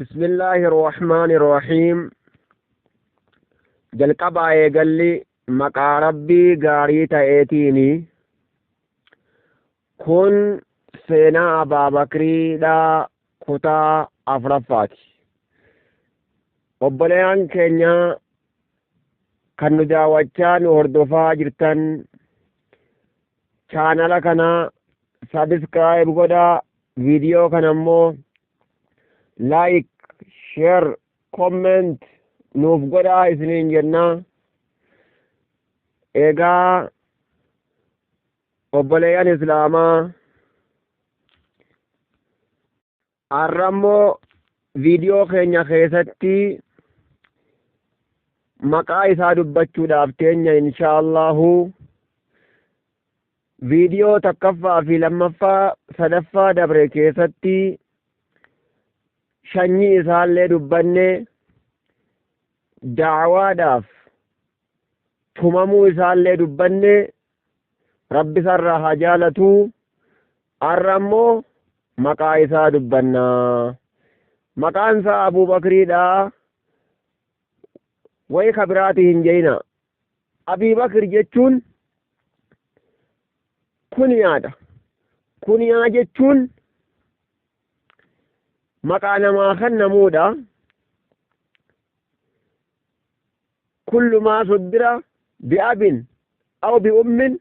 بسم الله الرحمن الرحيم. Jalqabaa eegalli maqaa Rabbii gaarii ta'eetiini. Kun seenaa Abaabakriidha, kutaa afuraffaati. Obboleeyyan keenya kan nu daawwachaa nu hordofaa jirtan, chaanala kana subscribe godhaa, viidiyoo kana immoo like, share, comment nuuf godhaa isiniin jennaa. Egaa obboleeyyan islaamaa, har'a immoo viidiyoo keenya keessatti maqaa isaa dubbachuudhaaf teenya insha Allahu. Viidiyoo takkaffaa fi lammaffaa sadaffaa dabre keessatti shanyii isaallee dubbanne, da'awaadhaaf tumamuu isaallee dubbanne, Rabbi isarraa haa jaalatu. Har'a immoo maqaa isaa dubbanna. Maqaan isaa Abuubakriidha. Wayi ka biraati hin jeeyina. Abii Bakr jechuun kuniyaadha. Kuniyaa jechuun maqaa namaa kan namuudha. Kullu maa suddira bi'abin aw bi'ummin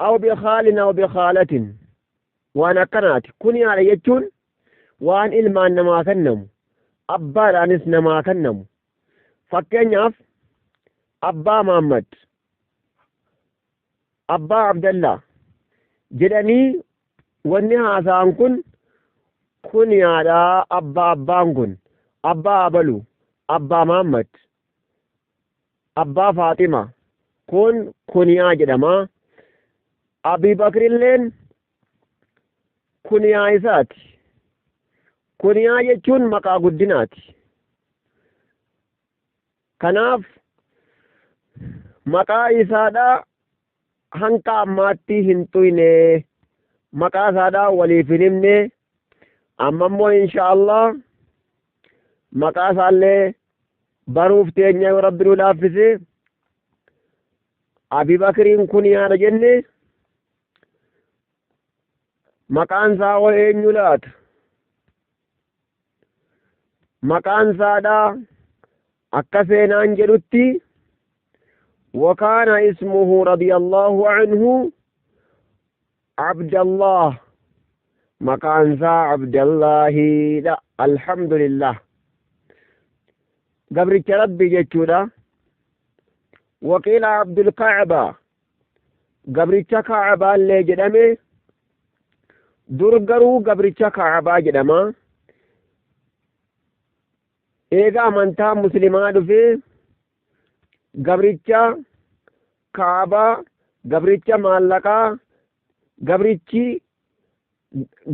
aw bikhaalin aw bikhaalatin, waan akkanaati. Kuniyaadha jechuun waan ilmaan namaa kennamu, abbaadhaanis namaa kennamu. Fakkeenyaaf Abbaa Muhammad, Abbaa Abdallaa jedhanii wanni haasa'an kun kuniyaadha. Abbaa, abbaan kun abbaa abalu, Abbaa Muhammad, Abbaa Faaxima, kun kuniyaa jedhama. Abii Bakrilleen kuniyaa isaati. Kuniyaa jechuun maqaa guddinaati. Kanaaf maqaa isaadha hanqa ammaatti hin tuyne, maqaa isaadha waliif hin himne. Amma immoo insha Allah maqaa isaallee baruuf teenya yoo Rabbi nu laaffise. Abii Bakriin kuniyaadha jenne. Maqaan isaa hoo eenyu laata? Maqaan isaadha akka seenaan jedhutti, wakaana ismuhu radiyallahu anhu Abdallah. Maqaan isaa Abdallahiidha. Alhamdulillah, gabricha Rabbi jechuudha. Waqiila Abdul Ka'aba, gabricha Ka'abaallee jedhame. Dur garuu gabricha Ka'abaa jedhama. Eega amantaa muslimaa dhufee gabricha Ka'abaa, gabricha maallaqaa, gabrichi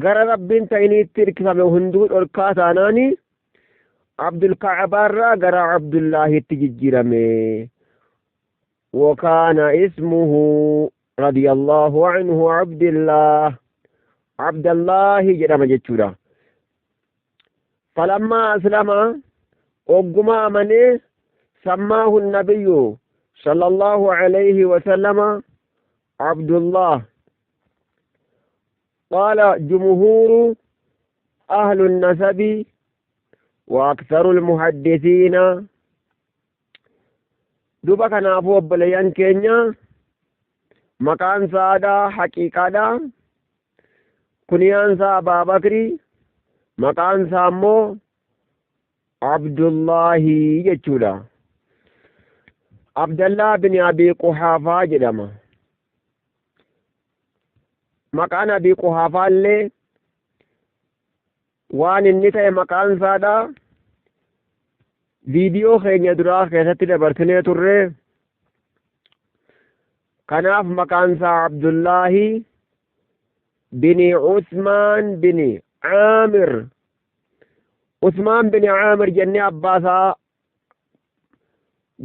gara Rabbiin ta'iniitti hirkifame hunduu dhorkaa taanaani Abdul Ka'abaarraa gara Abdullaahitti jijjiirame. Wakaana ismuhu radiyallahu anhu Abdillah, Abdallahi jedhama jechuudha. Falammaa aslama, ogguma amanee, sammaahu nabiyyu sallallahu alayhi wasallama Abdullah. Qaala jumhuuru ahlu nasabi wa aktharu almuhaddisiina. Duba kanaafuu obboleeyyan keenya, maqaan isaadha haqiiqaadha kuniyaan isaa Abaabakri, maqaan isaa immoo Abdullaahi jechuudha. Abdallaa bin Abii Quhaafaa jedhama. Maqaan Abii Quhaafaa illee waan inni ta'e maqaan isaadha viidiyoo keenya duraa keessatti dabarsinee turre. Kanaaf maqaan isaa Abdullaahi bini Usmaan bini Aamir. Usmaan bini Aamir jennee abbaa isaa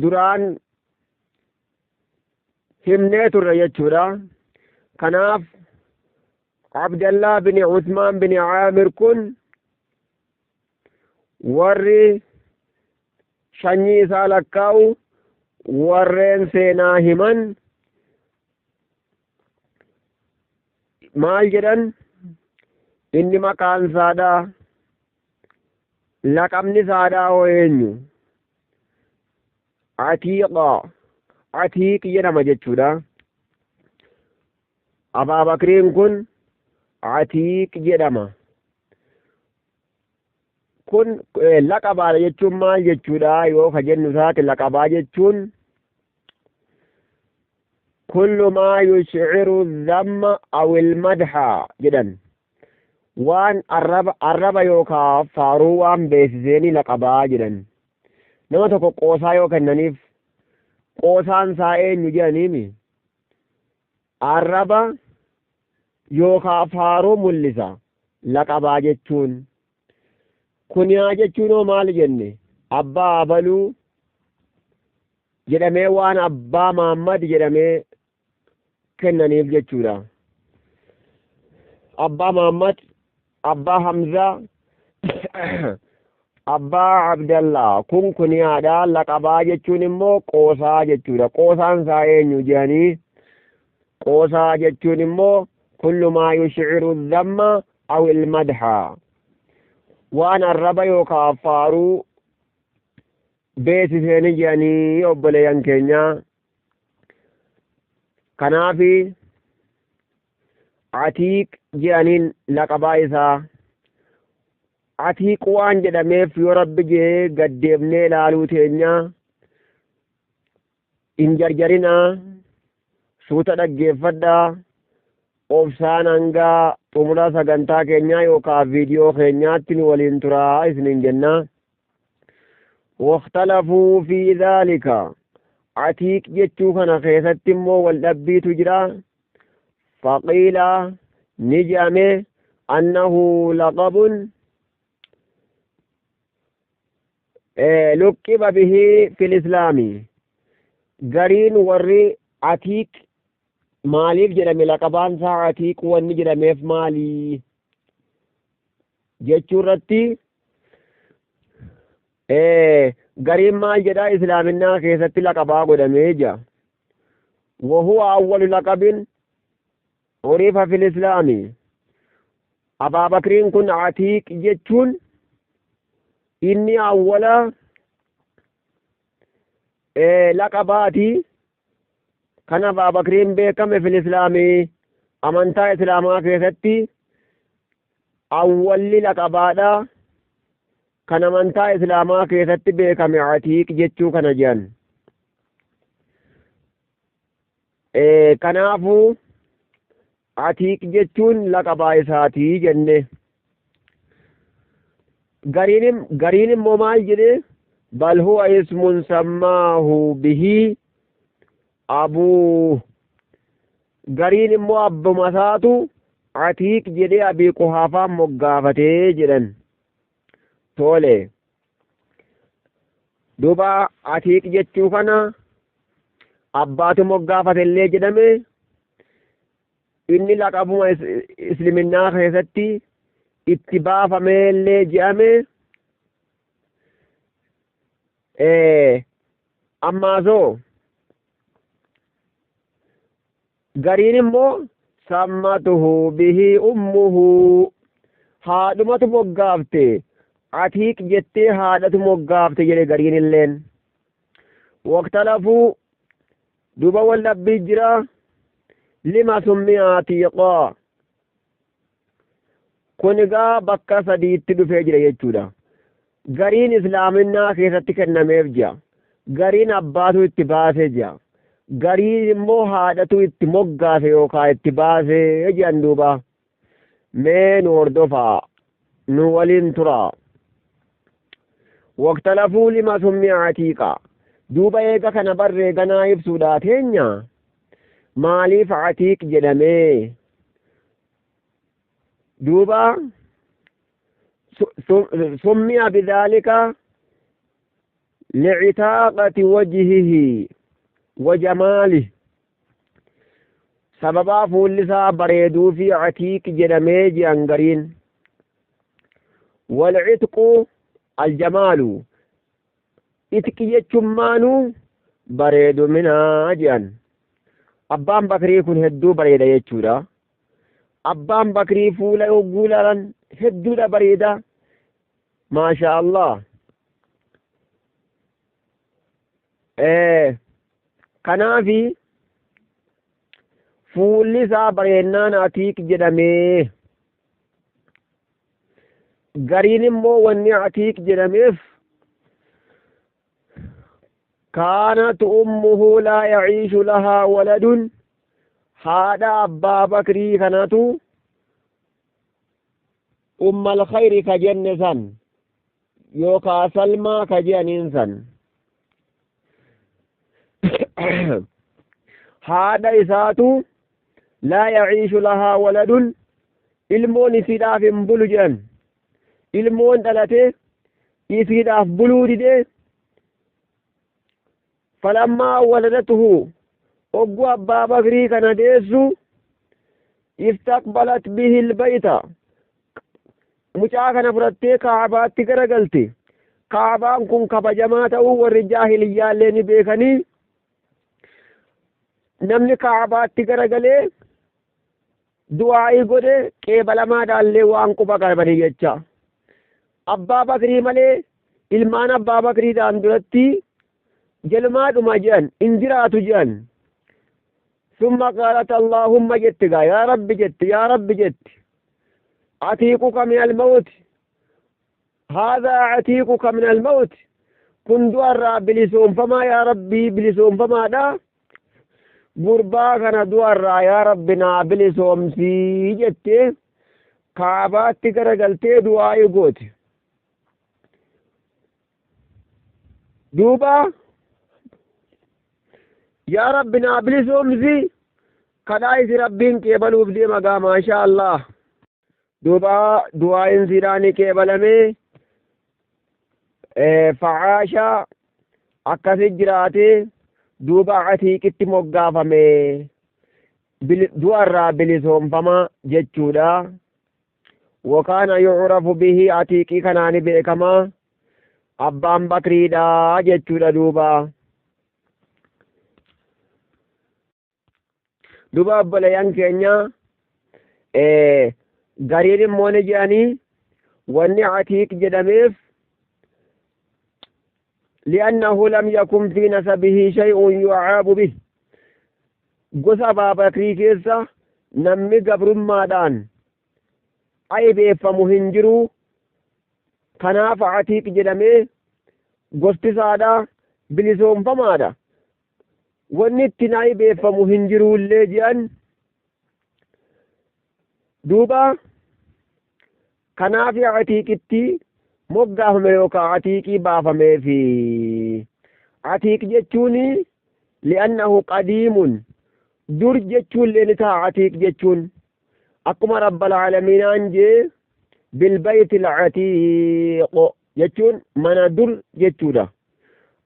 duraan himnee turre jechuudha. Kanaaf Abdallaa bini Usmaan bini Aamir kun Warri sanyii isaa lakkaa'u, warreen seenaa himan maal jedhan? Inni maqaan isaadha, laqabni isaadha hoo eenyu? Atiiqa, Atiiq jedhama jechuudha. Abaabakriin kun Atiiq jedhama. Kun laqabaadha jechuun maal jechuudha yoo ka jennu taate, laqabaa jechuun kullu maa yushciru dhamma aw ilmadha jedhan. Waan arraba yookaa faaruu waan beeksiseeni laqabaa jedhan. Nama tokko qoosaa yoo kennaniif, qoosaan isaa eenyu jedhaniimi, arraba yookaa faaruu mul'isa laqabaa jechuun. Kuniyaa jechuun hoo maal jenne? Abbaa abaluu jedhamee waan abbaa Maammad jedhamee kennaniif jechuudha. Abbaa Maammad, abbaa Hamzaa, abbaa Abdallaa, kun kuniyaadha. Laqabaa jechuun immoo qoosaa jechuudha. Qoosaan isaa eenyu jedhanii, qoosaa jechuun immoo kullu maa yushciru dhamma aw ilmadha, waan arraba yookaa faaruu beeksiseeni jedhanii, obboleeyyan keenya. Kanaafi Atiiq jedhaniin laqabaa isaa. Atiiq waan jedhameef yoo Rabbi jee gaddeebnee ilaaluu teenya hin jarjarinaa, suuta dhaggeeffadhaa, obsaan hanga xumura sagantaa keenyaa yookaan viidiyoo keenyaatti nu waliin turaa isiniin jenna. Waqtalafuu fi dhaalika, Atiiq jechuu kana keessatti immoo wal dhabbiitu jira. Faqiila, ni jedhame, annahu laqabun luqqiba bihi fil islaami. Gariin warri Atiiq maaliif jedhame, laqabaan isaa Atiiq wanni jedhameef maali jechuu irratti, gariin maal jedha? Islaaminaa keessatti laqabaa godhamee jira. Wahuwa awwalu laqabin urifa fil islaami. Abaabakriin kun Atiiq jechuun inni awwala laqabaati kan Abaabakriin beekame fil islaamii, amantaa islaamaa keessatti awwalli laqabaadha kan amantaa islaamaa keessatti beekame Atiiq jechuu kana jedhan. Kanaafuu Atiiq jechuun laqabaa isaatii jenne. Gariin immoo maal jedhe? Bal huwa ismun sammaahu bihi abuu. Gariin immoo abbuma isaatu Atiiq jedhee Abii Quhaafaan moggaafatee jedhan. Tole, duuba Atiiq jechuu kana abbaatu moggaafate illee jedhame, inni laqabuma isliminnaa keessatti itti baafamee illee jedhame. Ammaasoo gariin immoo sammatuhu bihi ummuhu, haadhumatu moggaafte, Atiiq jettee haadhatu moggaafte jedhe gariin illeen. Waqtalafuu, duuba wal dhabbii jira, lima summiya Atiiqaa. Kun egaa bakka sadiitti dhufee jira jechuudha. Gariin islaaminaa keessatti kennameef jira, gariin abbaatu itti baasee jira, gariin immoo haadhatu itti moggaase yookaan itti baasee jedhan. Duuba mee nu hordofaa, nu waliin turaa. Waqtalafuu lima summiya Atiiqa. Duuba eega kana barree ganaa ibsuudhaa teenya maaliif Atiiq jedhamee. Duuba summiya bidhaalika licitaaqati wajhihi wa jamaalih, sababaa fuulli isaa bareeduu fi Atiiq jedhamee jedhan gariin. Walcitqu Aljamaalu itqi jechummaanuu bareeduminaa jedhan. Abbaan Bakrii kun hedduu bareeda jechuudha. Abbaan Bakrii fuula yogguu ilaalan hedduudha bareeda. Maasha Allah. Kanaafi fuulli isaa bareennaan Atiiq jedhamee. Gariin immoo wanni Atiiq jedhameef kaanat ummuhu laa yaciishu lahaa waladun, haadha Abbaa Bakrii kanatu ummal khayri ka jenne san yookaa Salmaa ka jedhaniin san, haadha isaatu laa yaciishu lahaa waladun, ilmoon isiidhaaf hin bulu jedhan. Ilmoon dhalate isiidhaaf buluu dide. Falammaa waladatuhu, oggu Abbaa Bakrii kana deessu, istaqbalat bihi lbayta, mucaa kana fudhattee Kaabaatti garagalte. Kaabaan kun kabajamaa ta'uu warri jaahiliyyaallee ni beekanii, namni Kaabaatti garagalee du'aa'ii godhe qeebalamaadhaallee waan quba qabanii jecha. Abbaa Bakrii malee ilmaan Abbaa Bakriidhaan duratti jalmaadhuma jedhan hin jiraatu jedhan. Summa qaalat Allaahumma jetti gaa, yaa Rabbi jetti, yaa Rabbi jetti. Atiiquka min almawti, haadhaa atiiquka min almawti, kun du'arraa bilisoomfamaa yaa Rabbii, bilisoomfamaadha. Gurbaa kana du'arraa yaa Rabbi naa bilisoomsii jettee Kaabaatti garagaltee du'aa'ii goote. Duuba yaa Rabbi naa bilisoomsi kadhaa isi Rabbiin qeebaluuf deema gaa, maashaa Allah. Duuba du'aa'iin siidhaa ni qeebalamee facaashaa akkasi jiraatee duuba Atiiqitti moggaafame, du'arraa bilisoomfama jechuudha. Wakaana yucrafu bihi, Atiiqii kanaani beekama Abbaan Bakriidha jechuudha. Duuba obboleeyyan keenya, gariin immoo ni jedhanii wanni Atiiq jedhameef li'annahu lam yakun fi nasabihi shay'un yu'aabu bih, gosa Abbaa Bakrii keessa namni gabrummaadhaan aybeeffamu hin jiru, kanaaf Atiiq jedhamee. Gosti isaadha bilisoomfamaadha, wanni ittiin aybeeffamu hin jiruullee jedhan. Duuba kanaaf Atiiqitti moggaafame yookaan Atiiqii baafameefi. Atiiq jechuun li'annahu qadiimun, dur jechuullee ni ta'a. Atiiq jechuun akkuma Rabbal Aalamiinaan jee bilbayti alatiiq jechuun mana dur jechuudha.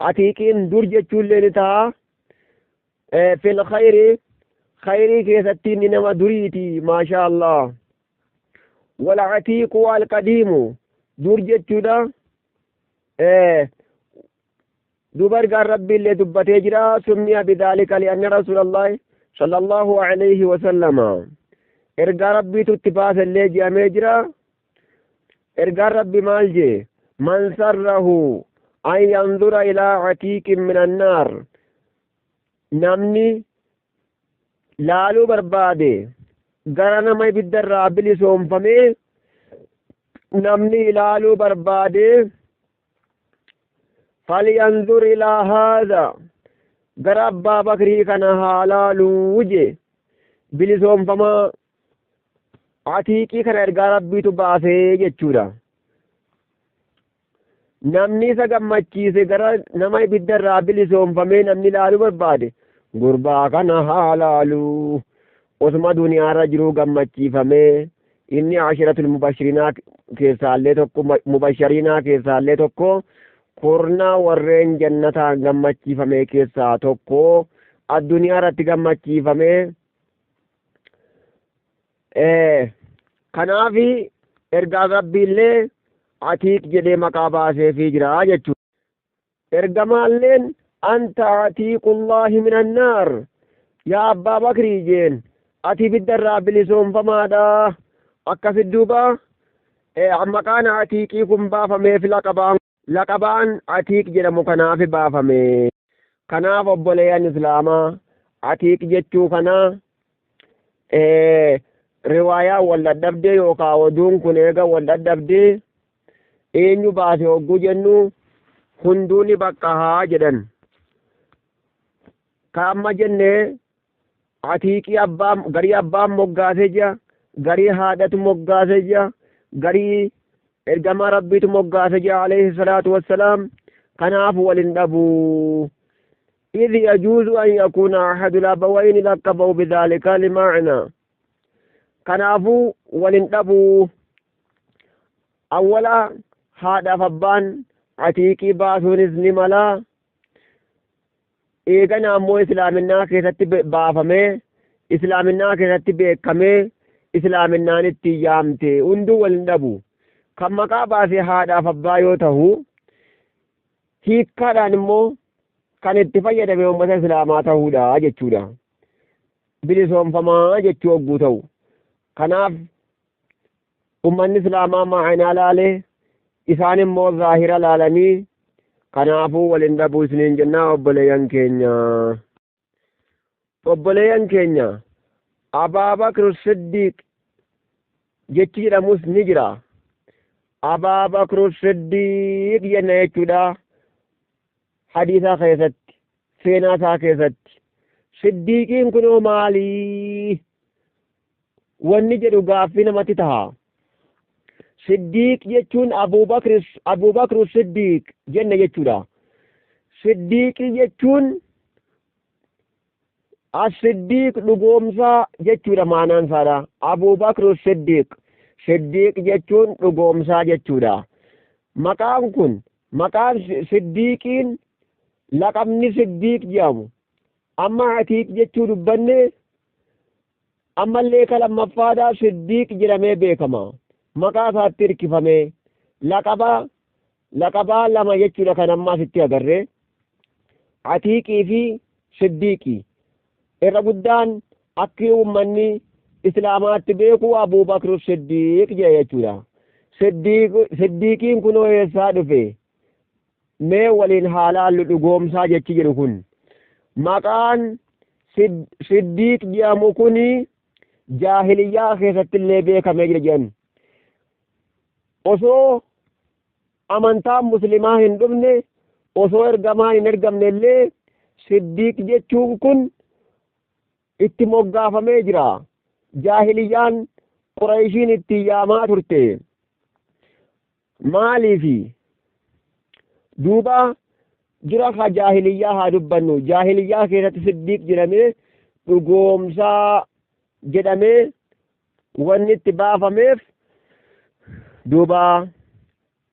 Atiiqiin dur jechuullee ni ta'a. Fil khayri, khayrii keessatti inni nama duriiti, maashaa Allah. Wal atiiqu alqadiimu, dur jechuudha. Duuba ergaan Rabbi illee dubbatee jira. Summiya bidaalika li'anna Rasuulallahi sallallahu alayhi wa sallama, ergaa Rabbiitu itti baase illee je'amee jira. Ergaan Rabbi maal jee? Man sarrahu an yanzura ilaa atiiqin min annaar, namni laaluu barbaade gara nama ibiddarraa bilisoomfamee namni ilaaluu barbaade, falyanzur ilaa haadha, gara Abbaa Bakrii kana haa laaluu je. Bilisoomfamaa Atiiqii kana ergaa Rabbiitu baasee jechuudha. Namni isa gammachiise gara nama ibidda irraa bilisoomfamee namni ilaaluu barbaade gurbaa kana haa laaluu. Osuma duniyaarra jiruu gammachiifamee inni ashiratul mubashirinaa keessaallee tokko, mubashariinaa keessaallee tokko, kurnaa warreen jannataan gammachiifame keessaa tokko addunyaa irratti gammachiifamee. Kanaaf ergaan Rabbiillee Atiiq jedhee maqaa baaseefii jira jechuudha. Ergamaalleen anta atiiqullaahi minannaar, yaa Abbaa Bakrii jeen, ati ibiddarraa bilisoomfamaadha. Akkasit duuba maqaan Atiiqii kun baafameef laqabaan Atiiq jedhamu kanaaf baafame. Kanaaf obboleeyyan Islaamaa, Atiiq jechuu kana riwaayaa wal dadhabdee yookaan oduun kun eega wal dadhabdee eenyu baase hogguu jennu hunduu ni baqqahaa jedhan. Ka amma jenne Atiiqii abbaa garii abbaan moggaasee jira, garii haadhatu moggaasee jira, garii ergamaa Rabbiitu moggaasee jira alayhi salaatu wassalaam. Kanaaf wal hin dhabu. إذ يجوز أن يكون أحد الأبوين لقبه بذلك لمعنى. Kanaafuu wal hin dhabu. Awwala haadhaaf abbaan Atiiqii baasuunis ni mala. Eegana ammoo islaaminaa keessatti baafamee, islaaminaa keessatti beekamee, islaaminaan itti yaamte, hunduu wal hin dhabu. Kan maqaa baase haadhaaf abbaa yoo ta'u, hiikkaadhaan immoo kan itti fayyadame uummata islaamaa ta'uudha jechuudha. Bilisoomfamaa jechuu hogguu ta'u. Kanaaf uummanni islaamaa ma'anaa laalee, isaan immoo zaahira laalanii, kanaafuu wal hin dhabu isiniin jennaa obboleeyyan keenya. Obboleeyyan keenya, Abaa Bakr Siddiq jechi jedhamus ni jira. Abaa Bakr Siddiq jenna jechuudha. Hadiisaa keessatti, seenaa isaa keessatti. Siddiqiin kunoo maalii? Wanni jedhu gaaffii namatti taha. Siddiq jechuun Abuubakr Siddiq jenna jechuudha. Siddiqii jechuun as-Siddiq dhugoomsaa jechuudha maanaan isaadha. Abuubakr Siddiq. Siddiq jechuun dhugoomsaa jechuudha. Maqaan kun, maqaan Siddiqiin, laqabni Siddiq jedhamu amma Atiiq jechuu dubbanne, ammallee ka lammaffaadhaa Siddiq jedhamee beekama. Maqaa isaatti hirkifamee laqabaa lama jechuudha kan amma asitti agarre. Atiiqii fi Siddiqii. Irra guddaan akki uummanni islaamaatti beeku Abuubakr Siddiq jedha jechuudha. Siddiqiin kunoo eessaa dhufe? Mee waliin haa laallu dhugoomsaa jechi jedhu kun. Maqaan Siddiq jedhamu kuni jaahiliyyaa keessatti illee beekamee jira jedhan. Osoo amantaan muslimaa hin dhufne, osoo ergamaan hin ergamne illee Siddiq jechuun kun itti moggaafamee jira. Jaahiliyyaan Qurayshiin itti yaamaa turte. Maaliifi? Duuba dura ka jaahiliyyaa haa dubbannu. Jaahiliyyaa keessatti Siddiq jedhamee, dhugoomsaa jedhamee wanni itti baafameef, duuba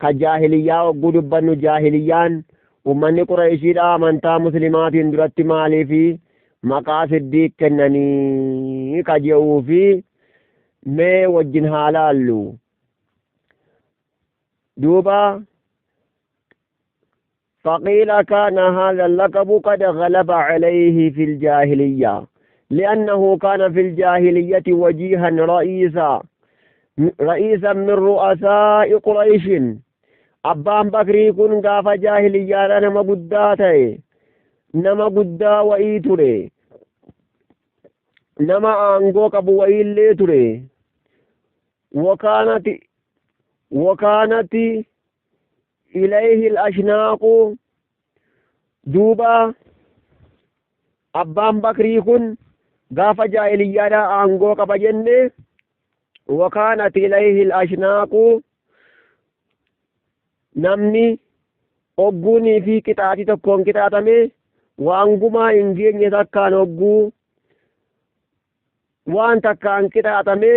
ka jaahiliyyaa hogguu dubbannu, jaahiliyyaan uummanni Qurayshiidha amantaa muslimaatiin duratti maaliifi maqaa Siddiq kennanii ka jedhuu fi mee wajjin haa laallu. Duuba فقيل كان هذا اللقب قد غلب عليه في الجاهلية لأنه كان في الجاهلية وجيها رئيسا من رؤساء قريش. أبان بكري كن غاف جاهلية نما قداتي، نما قدا وإيتري، نما أنغو قبو وإيلي. وكانت إليه الأشناق. دوبا أبان بكري كن غاف جاهلية أنغو قبو جنة. وكانت إليه الأشناق، namni ogguunii fi qixaatii tokkoon qixaaxame waan gumaa hin geenye takkaan ogguu waan takkaan qixaaxame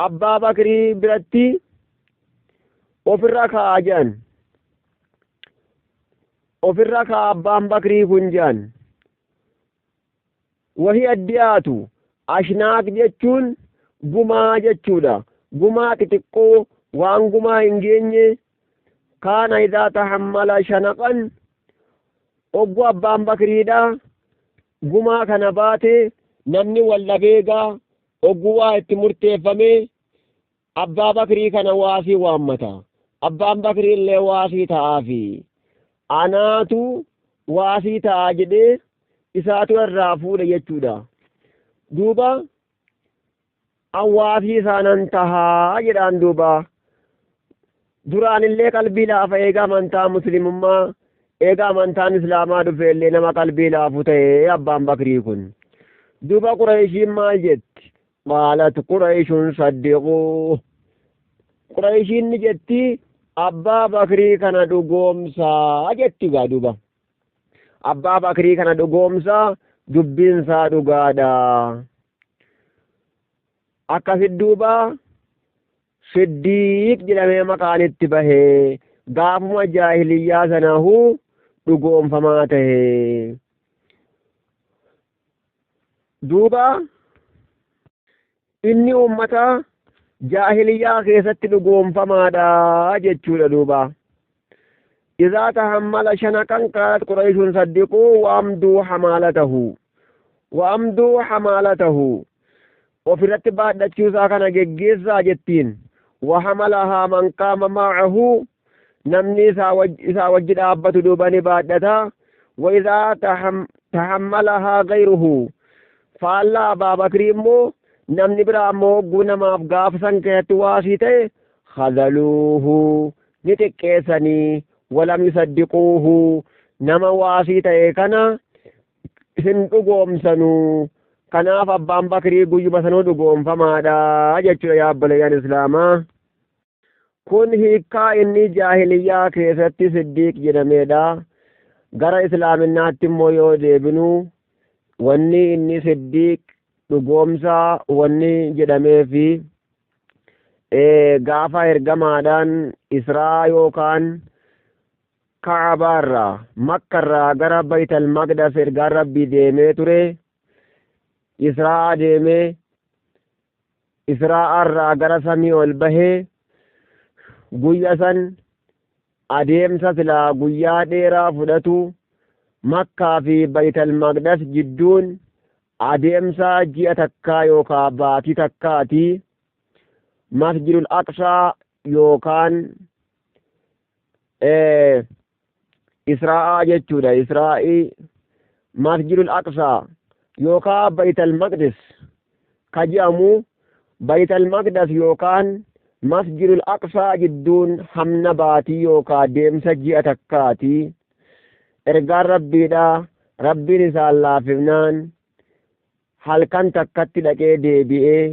Abbaa Bakrii biratti ofirra kaa'a jedhan. Ofirra kaa'a Abbaan Bakrii kun jedhan. Wahi addiyaatu ashnaaq jechuun gumaa jechuudha. Gumaa xixiqqoo Waan gumaa hin geenye. Kaana idaa tahammala shanaqan, oggu abbaan bakriidha gumaa kana baate, namni wal dhabeegaa oggu waa itti murteeffame abbaa bakrii kana waasii waammata. Abbaan bakrii illee waasii ta'aafi, anaatu waasii ta'a jedhee isaatu irraa fuudhe jechuudha. Duuba an waasii isaanan tahaa jedhaan. Duuba duraan illee qalbii laafa, eega amantaa muslimummaa, eega amantaan islaamaa dhufe illee nama qalbii laafu ta'e abbaan bakrii kun. Duuba Qureeshiin maal jetti? Qaalat Qureeshun saddiquu, Qureeshiin ni jetti, abbaa bakrii kana dhugoomsaa jetti gaa. Duuba abbaa bakrii kana dhugoomsaa, dubbiinsaa dhugaadha. Akkasit duuba Siddiiq jedhamee maqaan itti bahee, gaafuma jaahiliyyaa sanahuu dhugoomfamaa tahe. Duuba inni ummata jaahiliyyaa keessatti dhugoomfamaadha jechuudha. Duuba إذا تحمل شنقا قالت قريش صدقوا وأمدوا حمالته، وأمدوا حمالته، ofirratti baadhachuusaa kana geggeessaa jettiin. وحملها من قام معه, namni isaa wajji dhaabbatu duuba ni baadhata. وإذا تحملها غيره, faallaa Abbaa Bakrii immoo namni biraa immoo hogguu namaaf gaafa san keessatti waasii ta'e, خذلوه, ni xiqqeessanii, ولم يصدقوه, nama waasii ta'e kana hin dhugoomsanuu. Kanaaf abbaan bakrii guyyuma sanuu dhugoomfamaadha jechuudha. Yaa obboleeyyan islaamaa, kun hiikkaa inni jaahiliyyaa keessatti Siddiiq jedhameedha. Gara islaaminaatti immoo yoo deebinu, wanni inni Siddiiq dhugoomsaa wanni jedhameefi gaafa ergamaadhaan Israa yookaan Ka'abaarraa, Makkarraa gara Baytal Maqdas ergaan Rabbii deemee ture. Israa deemee, Israa'arraa gara samii ol bahee, guyya san adeemsa silaa guyyaa dheeraa fudhatu, Makkaa fi Baytal Maqdas jidduun adeemsa ji'a takkaa yookaan baatii takkaati. Masjidul Aqsaa yookaan Israa'aa jechuudha. Israa'ii Masjidul Aqsaa yookaan Baytal Maqdis ka jedhamu, Baytal Maqdas yookaan Masjidul Aqsaa jidduun hamna baatii yookaan deemsa ji'a takkaati. Ergaan Rabbiidha. Rabbiin isaan laafifnaan halkan takkatti dhaqee deebi'ee,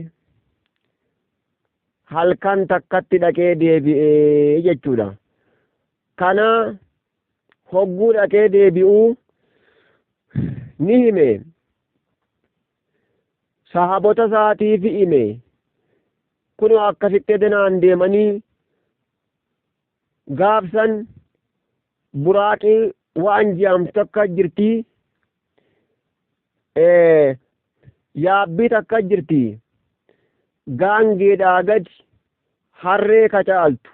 halkan takkatti dhaqee deebi'ee jechuudha. Kana hogguu dhaqee deebi'uu ni hime. Sahabota isaatiif hime. Kun akkasitti edenaan deemanii gaafsan buraaqii waan jedhamtu takka jirti. Yaabbii takka jirti. Gaangeedhaa gadi harree ka caaltu.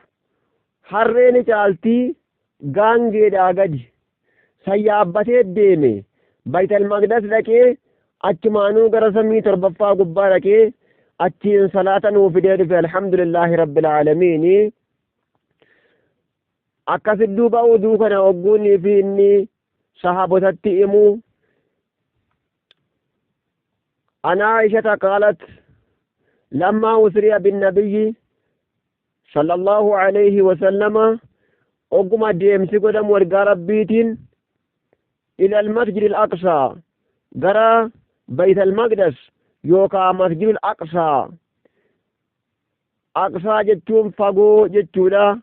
Harree ni caaltii gaangeedhaa gadi. San yaabbatee deeme. Baytal Maqdas dhaqee, achumaanuu gara samii torbaffaa gubbaa dhaqee, achiin salaata nuu fidee dhufe. الحمد لله رب العالمين. Akkasit duuba oduu kana hogguunii fi inni sahaabotatti himu, عن عائشة قالت لما أسري بالنبي صلى الله عليه وسلم, ogguma deemsi godhamu ergaa Rabbiitiin, إلى المسجد الأقصى, gara Bayt al-Maqdas yookaan Masjid al-Aqsaa. Aqsaa jechuun fagoo jechuudha.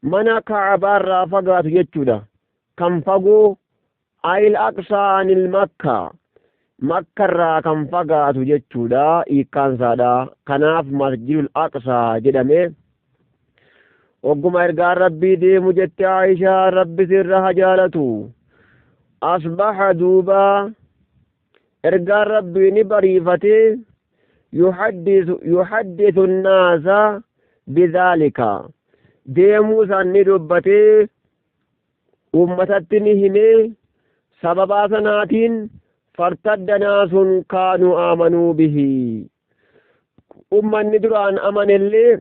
Mana Ka'abaarraa fagaatu jechuudha. Kan fagoo, أي الأقصى عن المكة, Makkarraa kan fagaatu jechuudha hiikkaan isaadha. Kanaaf Masjidul Aqsaa jedhame. Ogguma ergaan Rabbii deemu jette Aishaa, Rabbi sirra haa jaalatu. أصبح, duuba ergaan Rabbii ni bariifatee, يحدث الناس, Bidhaalika deemuu isaan ni dubbatee ummatatti ni himee, sababaa sanaatiin fartadda naasun kaanuu aamanuu bihi, ummanni duraan amanellee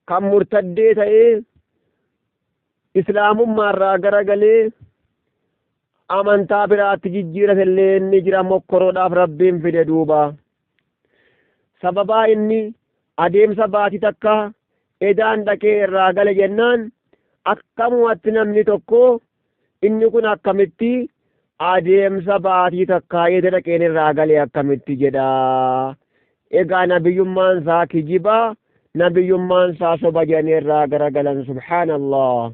kan murtaddee ta'ee islaamummaarraa garagalee amantaa biraatti jijjiiratellee inni jira. Mokkoroodhaaf Rabbiin fide duuba. Sababaa inni adeemsa baatii takka edaan dhaqee irraa gale jennaan, akkamumatti namni tokko inni kun akkamitti adeemsa baatii takka eda dhaqeen irraa gale akkamitti jedha? Egaa nabiyyummaan isaa kijiba, nabiyyummaan isaa soba jedhanii irraa garagalan. Subhaanallah,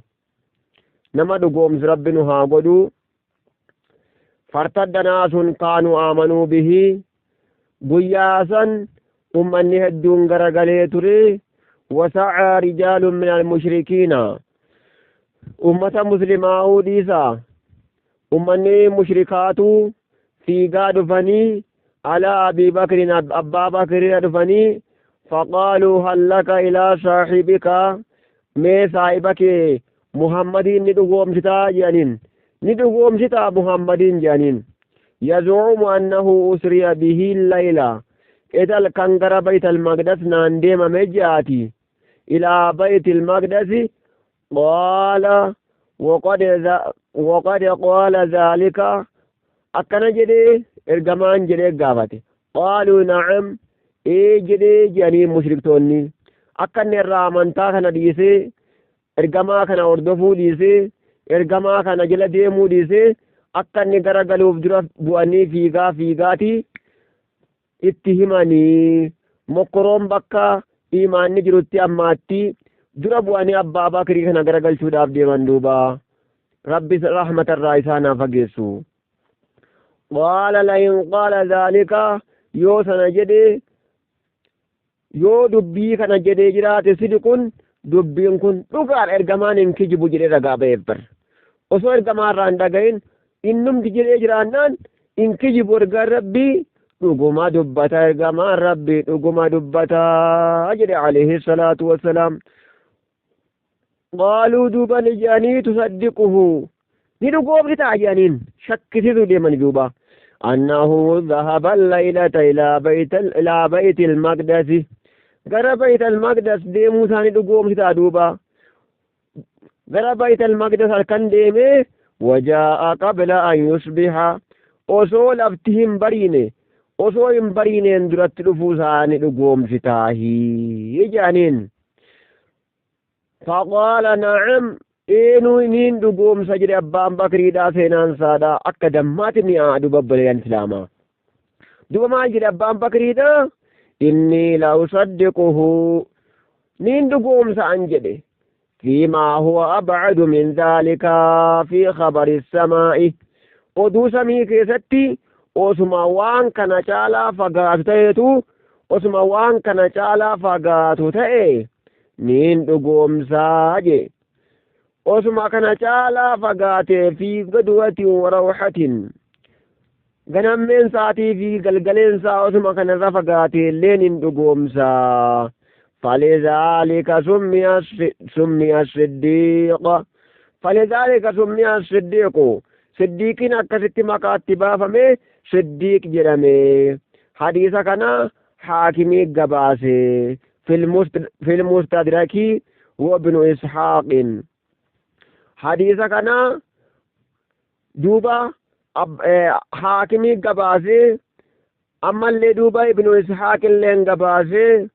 nama dhugoomsu Rabbi nu haa godhu. Fartadda naasun kaanuu aamanuu bihi, guyyaa san ummanni hedduun garagalee ture. Wasa'aa rijaalun min almushrikiina, ummata muslimaa'uu dhiisa, ummanni mushrikaatu fiigaa dhufanii alaa Abii Bakrin, Abbaa Bakrira dhufanii, faqaaluu hal laka ilaa saaxibika, mee saahiba kee Muhammadiin ni dhugoomsitaa jedhaniin, ni dhugoomsitaa Muhammadiin jedhaniin, yazuumu annahu usriya bihi layla, edal kan gara Bayt almaqdas naan deemame je'aati, ilaa Bayt almaqdasi. Qaala waqad qaala dhaalika, akkana jedhee ergamaan jedhee gaafate. Qaaluu na'am, ee jedhee jedhanii. Mushriktoonni akka inni irraa amantaa kana dhiisee ergamaa kana hordofuu dhiisee ergamaa kana jala deemuu dhiisee akka inni gara galuuf dura bu'anii fiigaa fiigaati itti himanii, mokkoroon bakka imaanni jirutti ammaatti dura bu'anii Abbaa Bakrii kana garagalchuudhaaf deeman duuba. Rabbi rahmatarraa isaan haa fageessu. Qaala lain qaala dhaalika, yoo sana jedhe, yoo dubbii kana jedhee jiraate, sidqun, dubbiin kun dhugaadha, ergamaan hin kijibu jedhee ragaa ba'eef bar. Osoo ergamaa irraa hin dhagahin innumti jedhee jiraannaan, hin kijibu ergaan Rabbii, dhuguma dubbata, ergamaan Rabbii dhuguma dubbata jedhe alayhi salaatu wassalaam. Qaaluu, duuba ni jedhanii, tusaddiquhu, ni dhugoomni ta'a jedhaniin shakkisiisuu deemani duuba. Annahu dhahaba laylata ilaa Bayti almaqdasi, gara Bayt almaqdas deemuu isaanii dhugoomsi ta'a duuba. Gara Bayt almaqdas halkan deemee, wajaa'a qabla an yusbiha, osoo lafti hin bariine, osoo hin bariineen duratti dhufuu isaanii dhugoomsi taahii jedhaniin. Faqaala na'am, eenuu iniin dhugoomsa jedhe Abbaan Bakriidhaa. Seenaan isaadha akka dammaati mi'aa duba obboleeyyan islaamaa. Duba maal jedhe Abbaan Bakriidhaa? Inni la usaddiquhu, niin dhugoomsa an jedhe, fiimaa huwa abcadu min dhaalika fi khabari samaa'i, oduu samii keessatti osuma waan kana caalaa fagaatu ta'eetu, osuma waan kana caalaa fagaatu ta'e niin dhugoomsaa je, osuma kana caalaa fagaatee, fi gadwatin warawxatin, ganammeen isaatii fi galgaleen isaa osuma kanarra fagaatee illee niin dhugoomsaa. فلذلك سمي الصديق، فلذلك سمي الصديق، siddiiqiin akkasitti maqaatti baafame, siddiiq jedhame. Hadiisa kana haakimii gabaase في المستدرك وابن إسحاق. Hadiisa kana duuba haakimii gabaase, ammallee duuba Ibnu Ishaaq illeen gabaase.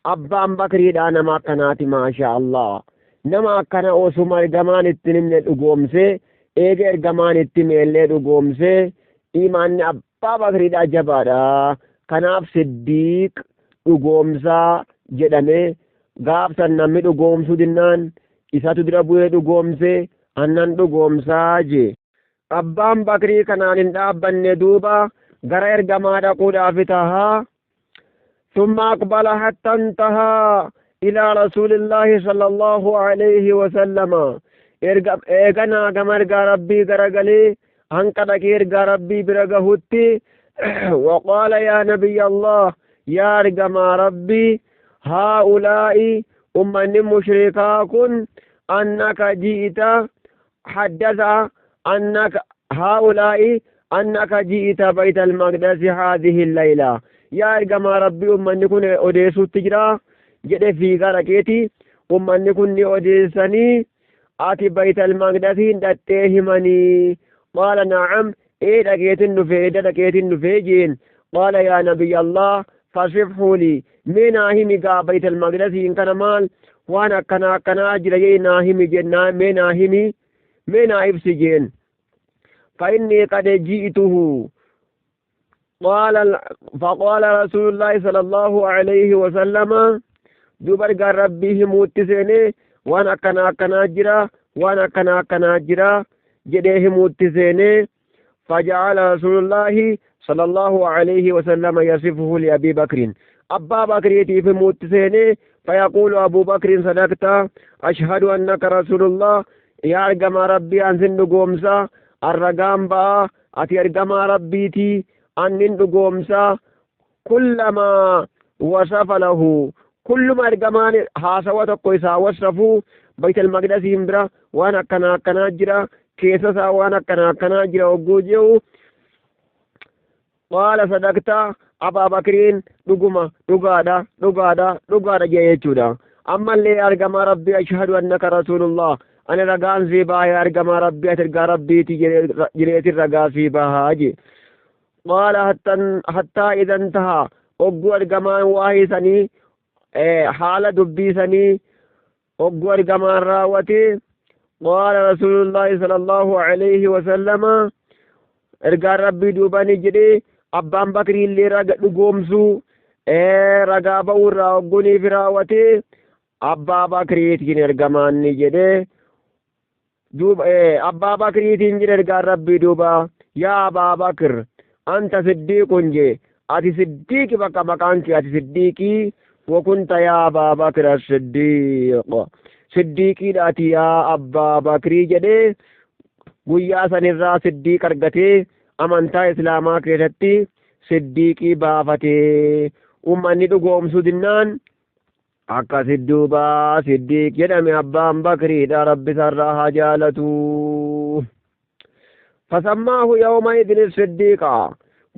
Abbaan Bakriidhaa nama akkanaati, maasha Allah. Nama akkana osuma ergamaan itti himne dhugoomse, eega ergamaan itti himeellee dhugoomse. Imaanni Abbaa Bakriidhaa jabaadha. Kanaaf siddiiq, dhugoomsaa jedhame. Gaafsan namni dhugoomsuu dinnaan isatu dura bu'ee dhugoomse, annan dhugoomsaa je. Abbaan Bakrii kanaan hin dhaabbanne duuba, gara ergamaa dhaquudhaaf tahaa. ثم أقبل حتى انتهى إلى رسول الله صلى الله عليه وسلم. Eeganaa gama ergaa Rabbii garagalee hanqa dhaqee ergaa Rabbii bira gahutti, وقال يا نبي الله، yaa ergamaa Rabbii, Haa'ulaa'i ummanni mushrikaa kun annaka ji'ita haddasa annaka haa'ulaa'i annaka ji'ita bayta almaqdasi haadhihi layla. Yaa ergamaa Rabbii, ummanni kun odeessuutti jira jedhe. Fiigaa dhaqeeti ummanni kun ni odeessanii ati bayta almaqdasiin dhaqxee himanii. Qaala na'am, ee dhaqeetin dhufe, edda dhaqeetin dhufee jeen. Qaala yaa nabiyya Allah, fasifhu lii, mee naa himi gaa, bayta almaqdasiin kana maal waan akkanaa akkanaa jira jee naa himi jennaa, mee naa himi, mee naa ibsi jeen. فإني قد جئته. قال فقال رسول الله صلى الله عليه وسلم، دوبر قال ربي himuutti seenee, waan akkanaa akkanaa jira, waan akkanaa akkanaa jira jedhee himuutti seenee. فجعل رسول الله صلى الله عليه وسلم يصفه لأبي بكر، أبا بكر في موت سيني. فيقول أبو بكر: صدقت، أشهد أنك رسول الله. يا أرقم ربي أنسن قومسا الرقام با أتي أرقم ربيتي أنن قومسا. كلما وصف له، كل ما أرقمان حاسوة قيسا وصفوا بيت المقدس برا وانا كنا كنا جرا keessa waan akkana akkanaa jira hogguu jiru, qaala sadaqta, Abaa Bakriin dhuguma, dhugaadha, dhugaadha, dhugaadha jee jechuudha. Ammallee argamaa Rabbii, ashhadu annaka rasuulullah, ani ragaan sii bahaa, argamaa Rabbii, ati ergaa Rabbiiti jireetin ragaa sii bahaa je. Qaala hattaa idan taha, hogguu argamaan waa'ee sanii haala dubbii sanii hogguu argamaan raawwate, قال رسول الله صلى الله عليه وسلم، ergaan Rabbii duubani jedhee, abbaan Bakrii illee raga dhugoomsuu ragaa ba'uu irraa hogguniif raawwate, abbaa Bakriitiin ergamaan ni jedhee duuba, abbaa Bakriitiin jedhe ergaan Rabbii duuba: yaa Abbaa Bakr, anta siddiiqun jee, ati siddiiqi, bakka maqaan kee ati siddiiqii. Wakunta yaa Abbaa Bakr as-siddiiq, siddiiqiidha ati yaa Abbaa Bakrii jedhee. Guyyaa sanirraa siddiiq argatee amantaa islaamaa keessatti siddiiqii baafatee, ummanni dhugoomsuu dinnaan akkasit duuba siddiiq jedhame abbaan Bakriidha. Rabbi isarraa haa jaalatu. Fasammaahu yawma idin siddiiqa,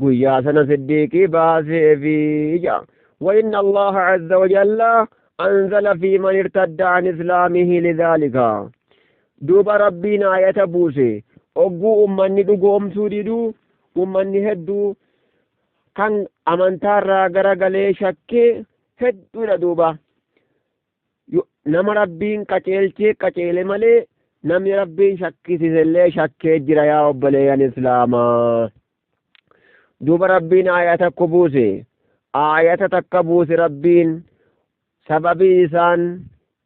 guyyaa sana siddiiqii baaseefi ija. وإن الله عز وجل أنزل في من ارتد عن إسلامه لذلك. دوب ربنا آية بوسي ogguu ummanni dhugoomsuu diduu, ummanni hedduu kan amantaarraa garagalee shakkee hedduudha. Duuba nama Rabbiin qaceelchee qaceele malee namni Rabbiin shakkisiisellee shakkee jira. Yaa obboleeyyan islaamaa, duuba Rabbiin aaya takko buuse, aayata takka buuse. Rabbiin sababii isaan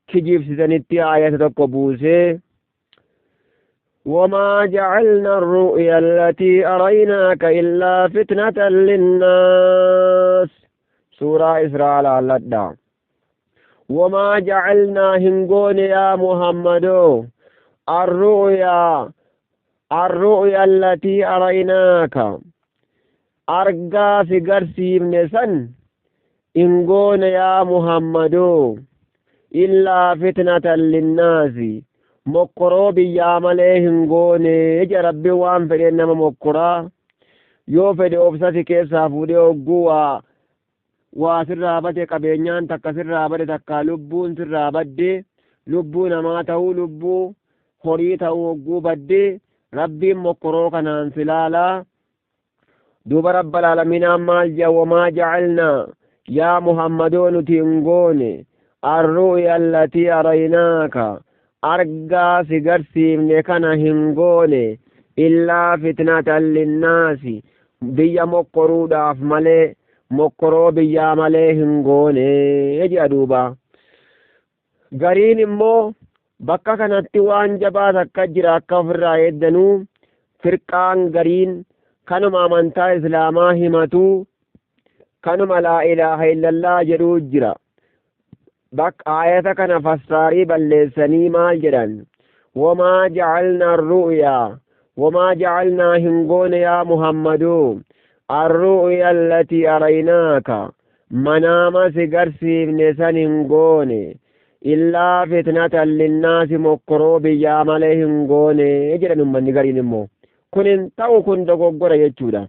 kijibsisanitti aayata tokko buuse: وما جعلنا الرؤيا التي أريناك إلا فتنة للناس. سورة إسراء لالدا. وما جعلنا هنقون يا محمد الرؤيا، الرؤيا التي أريناك، argaa si garsiifne san hin goone yaa Muhammadu, illaa fitnatan linnaasi, mokkoroo biyyaa malee hin goone jedha. Rabbi waan fedheen nama mokkoraa. Yoo fedhe obsasi keessaa fuudhee hogguu waa sirraa bade, qabeenyaan takka sirraa bade, takka lubbuun sirraa badde, lubbuu namaa ta'uu lubbuu horii ta'uu hogguu badde, Rabbiin mokkoroo kanaan silaalaa. Duuba rabbal aalamiinaan maal jedha? Wamaa jacalnaa, yaa Muhammadoo, nuti hin goone arru'ya allatii araynaaka, argaa si garsiifne kana hin goone, illaa fitnatan linnaasi, biyya mokkoruudhaaf malee, mokkoroo biyyaa malee hin goone jedha. Duuba gariin immoo bakka kanatti waan jabaa takka jira akka ofirraa eeddanuu. Firqaan gariin kanuma amantaa islaamaa himatu, kanuma laa ilaaha illallaa jedhuu jira. Bakka aayata kana fassaarii balleessanii maal jedhan? Wamaa jacalnaa arru'yaa, wamaa jacalnaa hin goone yaa Muhammadu arru'ya allatii araynaaka, Manaama si garsiifne san hin goone, illaa fitnatan linnaasi, mokkoroo biyyaa malee hin goone jedhan. Ummanni gariin immoo kun hin ta'u, kun dogoggora jechuudha.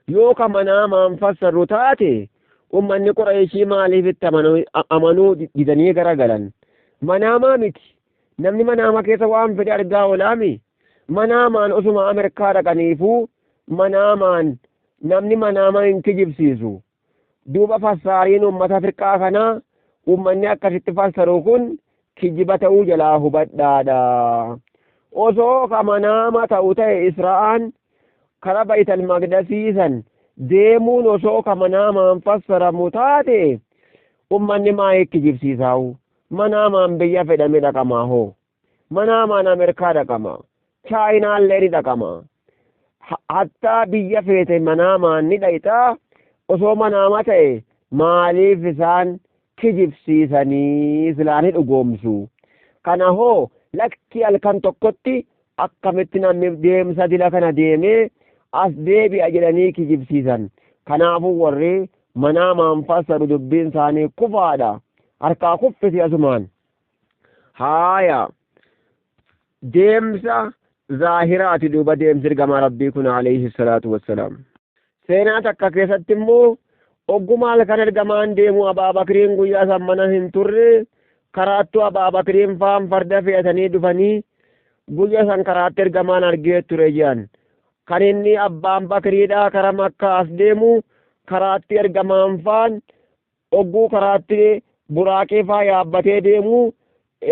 Yoo ka manaamaan fassarru taate, ummanni Qurayshii maaliif itti amanuu didanii garagalan? Manaamaa miti, namni manaama keessa waan fedhe argaa oolaami. Manaamaan osuma Ameerikaa dhaqaniifuu manaamaan namni manaama hin kijibsiisu. Duuba fassaariin ummata Afrikaa kanaa, ummanni akkasitti fassaru kun kijiba ta'uu jalaa hubadhaadha. Osoo ka manaama ta'u ta'e, Israa'aan kara Baytal Maqdasii san deemuun osoo ka manaamaan fassaramu taate, ummanni maayii kijibsiisaawu? Manaamaan biyya fedhame dhaqamaa hoo, manaamaan Ameerikaa dhaqama, Chaayinaallee ni dhaqama, hattaa biyya feete manaamaan ni dhayxaa. Osoo manaama ta'e maaliif isaan kijibsiisanii? Silaa ni dhugoomsu. Kana hoo lakki, halkan tokkotti akkamitti namni deemsa dila kana deemee as deebi'a jedhanii kijibsiisan? Kanaafuu warri manaamaan fassaru dubbiin isaanii kufaadha, harkaa kuffisi asumaan. Haaya, deemsa zaahiraati duuba deemsi ergamaa Rabbii kun alayhi salaatu wassalaam. Seenaa takka keessatti immoo ogguma halkan ergamaan deemu Abaabakiriin guyyaa san mana hin turre. Karaattuu Abaabakiriin faan farda fe'atanii dhufanii guyyaa san karaatti ergamaan argee ture jedhan. Kan inni abbaan Bakiriidhaa kara Makkaa as deemu karaatti ergamaan faan ogguu karaatti buraaqii faa yaabbatee deemu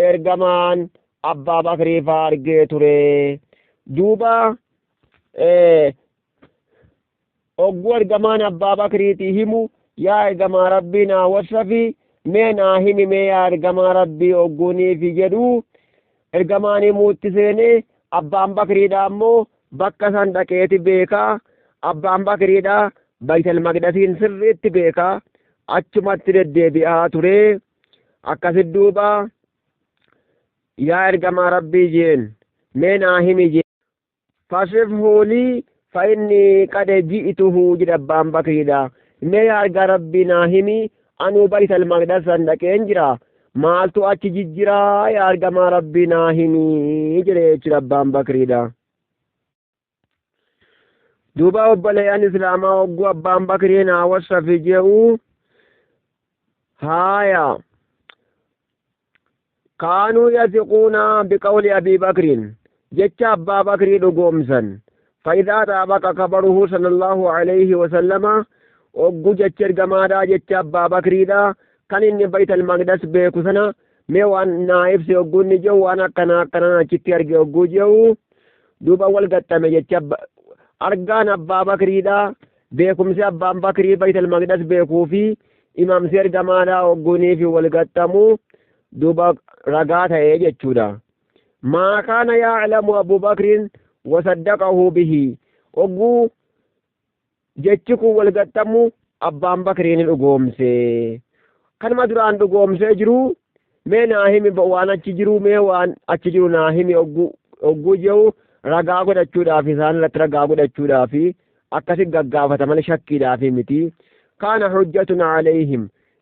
ergamaan abbaa Bakrii faa argee ture. Duuba ogguu ergamaan abbaa Bakriitii himu, "Yaa ergamaa Rabbii, naa wassafi mee, naa himi mee yaa ergamaa Rabbii," ogguuniifi jedhu ergamaan himuutti seenee, abbaan Bakriidhaa ammoo bakka san dhaqeeti beekaa. Abbaan Bakriidhaa Baytal Maqdasiin sirriitti beekaa, achumatti deddeebi'aa ture. Akkasit duuba, "Yaa ergamaa Rabbii," jeen, "mee naa himi," jeen. "فصفه لي فإني قد جئته," jedhe abbaan Bakriidha. "Mee yaa ergaa Rabbii naa himi, anuu Baytal Maqdas san dhaqeen jira, maaltu achi jijjiraa? Yaa ergamaa Rabbii naa himi," jedhe jechuudha abbaan Bakriidha. Duuba obboleeyyan Islaamaa, hogguu abbaan Bakrii naa wassafi je'u, haaya, كانوا يثقون بقول أبي بكر, jecha abbaa Bakrii dhugoomsan. فإذا طابق خبره صلى الله عليه وسلم, oggu jecha ergamaadhaa jecha abbaa Bakriidha kan inni Baytal Maqdas beeku sana, mee waan naa ibsi ogguu inni jedhu, waan akkana akkanaan achitti arge ogguu jedhu, duuba wal gaxxame jecha argaan abbaa Bakriidha, beekumsi abbaan Bakrii Baytal Maqdas beekuu fi imaamsi ergamaadhaa ogguunii fi wal gaxxamu, duuba ragaa ta'ee jechuudha. ما كان يعلم أبو بكر وصدقه به, ogguu jechi kun wal gaxxamu abbaan Bakriin dhugoomse. Kanuma duraan dhugoomsee jiru, mee naa himi waan achi jiru, mee waan achi jiru naa himi ogguu jedhu, ragaa godhachuudhaaf, isaan irratti ragaa godhachuudhaaf akkasi gaggaafata malee shakkiidhaaf miti. كان حجة عليهم,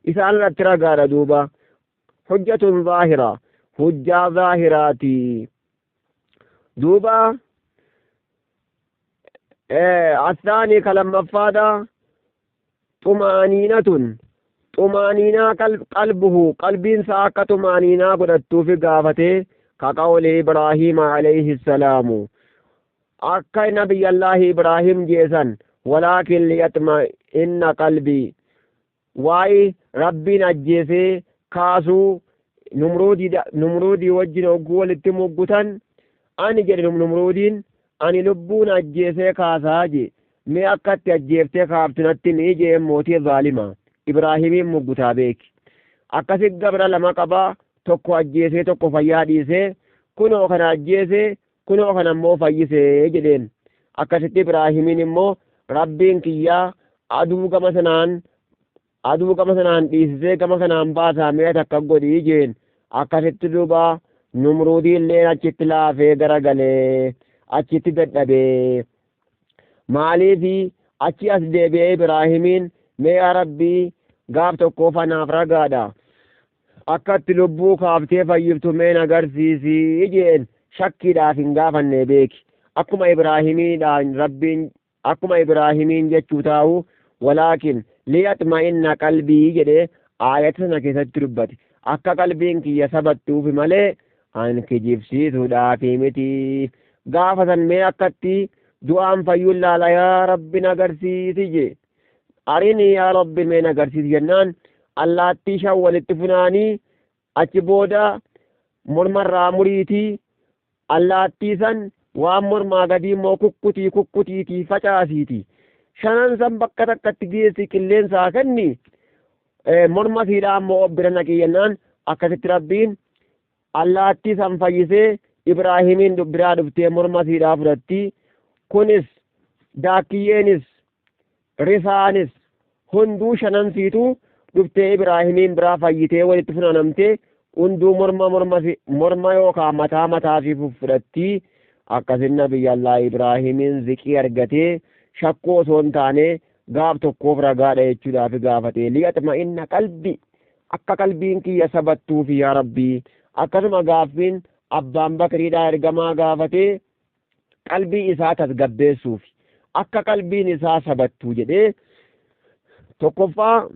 isaan irratti ragaadha. Duuba حجة ظاهرة, hujjaa zaahiraati. Duuba الثاني, ka lammaffaadha, طمأنينة, xumaaniinaa قلبه, qalbiin isaa akka xumaaniinaa godhattuufi gaafatee. كقول إبراهيم عليه السلام, akka nabiyyallaahi Ibraahim jeesan, ولكن ليطمئن قلبي. Waa'ee Rabbiin ajjeesee kaasuu Numruudii wajjin hogguu walitti muggutan, ani jedhe Numruudiin, "Ani lubbuun ajjeesee kaasaa," je. "Mee akkatti ajjeeftee kaaftu natti ni," jee mootii zaalima Ibraahimiin muggutaa beeki. Akkasi gabra lama qabaa, tokko ajjeesee tokko fayyaa dhiisee, "Kunoo kana ajjeesee, kunoo kana immoo fayyisee," jedheen. Akkasitti Ibraahimiin immoo, "Rabbiin kiyyaa aduu gama sanaan dhiisisee gama kanaan baasaa, mee takka godhii," jeen. Akkasitti duuba Numruudii illee achitti laafee garagalee achitti dadhabee. Maaliifi achi as deebi'ee Ibraahimiin, "Mee yaa Rabbii Gaaf tokkoof anaaf ragaadha. Akkatti lubbuu kaaftee fayyiftu mee na agarsiisi jeen shakkiidhaaf hin gaafanne beeki. Akkuma Ibraahimiidhaan Rabbiin akkuma Ibraahimiin jechuu taa'u walaakin liyatma'inna qalbii jedhee aayata sana keessatti dubbate. Akka qalbiin kiyya sabattuufi malee an kijibsiisuudhaafi miti. Gaafa san mee akkatti du'aan fayyuun laala yaa Rabbi na agarsiisi jee. Arinii yaa Rabbi mee na agarsiisi jennaan allaattii shan walitti funaanii achi booda mormarraa muriitii allaattii san waan mormaa gadii immoo kukkutii kukkutiitii facaasiiti. Shanan san bakka takkatti geessi qilleensaa kenni morma siidhaa immoo of bira naqii jennaan akkasitti Rabbiin allaattii san fayyisee Ibraahimiin biraa dhuftee morma siidhaa fudhatti. Kunis daakkiyyeenis risaanis hunduu shanan siitu dhuftee Ibraahimiin biraa fayyitee walitti funaanamtee hunduu morma morma morma yookaan mataa mataa fi fudhatti. Akkasin Nabiyyallaa Ibraahimiin ziqii argatee shakkuu osoo hin taane gaaf tokkoof ragaadha jechuudhaaf gaafate. Liyatma'inna qalbi akka qalbiin kiyya sabattuufi yaa Rabbii. Akkasuma gaaffiin abbaan Bakriidhaa ergamaa gaafatee qalbii isaa tasgabbeessuufi akka qalbiin isaa sabattuu jedhee tokkoffaa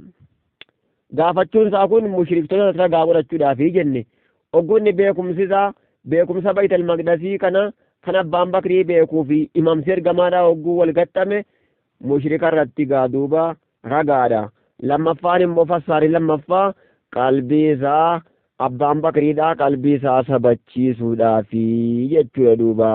gaafachuun isaa kun mushriktoota ragaa godhachuudhaafi jenne. Oggunni beekumsi isaa beekumsa Baytal Maqdasii kana kan abbaan Bakrii beekuu fi imamsi ergamaadhaa ogguu wal gaxxame mushrika irratti gaa duuba ragaadha. Lammaffaan immoo fassaarii lammaffaa qalbii isaa abbaan Bakriidhaa qalbii isaa sabachiisuudhaafi jechuudha duuba.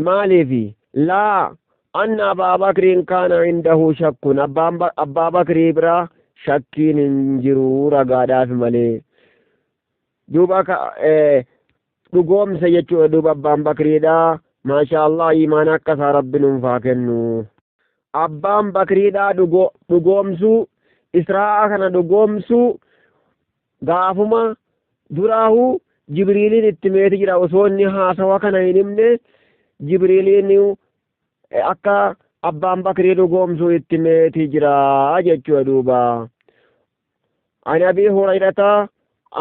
Maaliif laa anna Abbaa Bakriin kaana indahu shakkun abbaa Bakrii bira shakkiin hin jiru ragaadhaaf malee. Duuba dhugoomsa jechuudha duuba abbaan Bakriidhaa. Maasha Allah imaana akka isaa Rabbi nuuf haa kennu. Abbaan Bakriidhaa dhugoomsuu Israa'a kana dhugoomsuu gaafuma duraahu Jibriiliin itti meeti jira osoo inni haasawa kana hin himne Jibriiliin akka abbaan Bakrii dhugoomsuu itti meeti jira jechuudha duuba. An Abii Hurayrata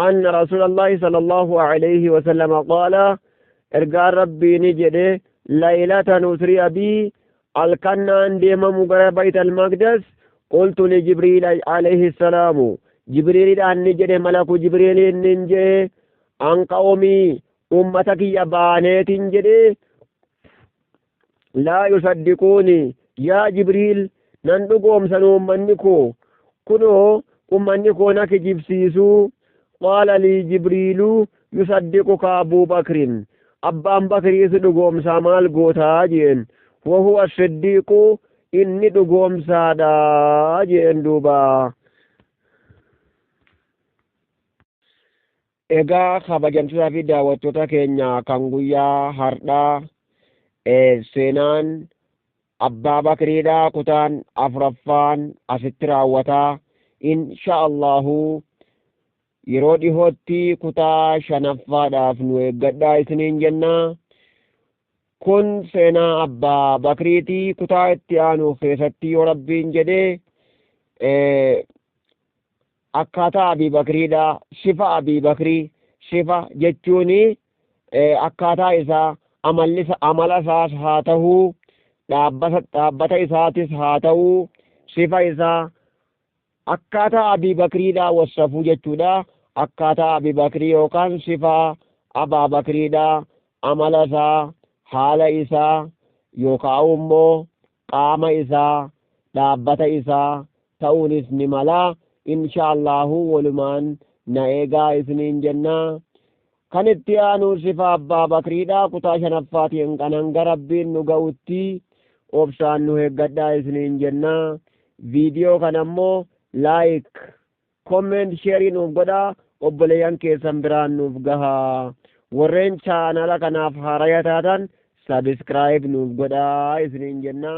anna Rasuulallahi sallallahu alayhi wa sallam qaala ergaan Rabbii ni jedhe laylata nusriya bii halkannaan deemamu gara Baytal Maqdas qultu li Jibriil alayhi salaamu Jibriilidhaan ni jedhe malaku Jibriiliin nin jedhe an qawmii ummata kiyya baaneetin jedhe laa yusaddiquuni yaa Jibriil nan dhugoomsan uummanni koo kunoo ummanni koo na kijibsiisuu qaala lii Jibriilu yusaddiquka Abuu Bakrin abbaan Bakrii si dhugoomsaa maal gootaa jeen wahuwa siddiiqu inni dhugoomsaadha jeen duuba. Egaa kabajamtootaa fi daawwattoota keenya kan guyyaa har'aa seenaan abbaa Bakriidhaa kutaan afuraffaan asitti raawwataa. Insha Allahu yeroo dhihootti kutaa shanaffaadhaaf nu eeggadhaa isiniin jenna. Kun seenaa abbaa Bakriitii kutaa itti aanu keessatti yoo Rabbiin jedhee akkaataa Abii Bakriidhaa sifa Abii Bakrii sifa jechuun akkaataa isaa amala isaas haa ta'uu dhaabbata isaatis haa ta'uu sifa isaa akkaataa Abii Bakriidhaa wassafuu jechuudha. Akkaataa Abii Bakrii yookaan sifa Abaa Bakriidhaa amala isaa haala isaa yookaan immoo qaama isaa dhaabbata isaa ta'uunis ni mala. Insha Allahu walumaan na eegaa isiniin jenna. Kan itti aanu sifa Abbaa Bakriidhaa kutaa shanaffaatiin kan hanga Rabbiin nu ga'utti obsaan nu eeggadhaa isiniin jenna. Viidiyoo kana immoo like, comment, share nuuf godhaa obboleeyyan keessan biraan nuuf gahaa. Warreen chaanala kanaaf haaraya taatan subscribe nuuf godhaa isiniin jenna.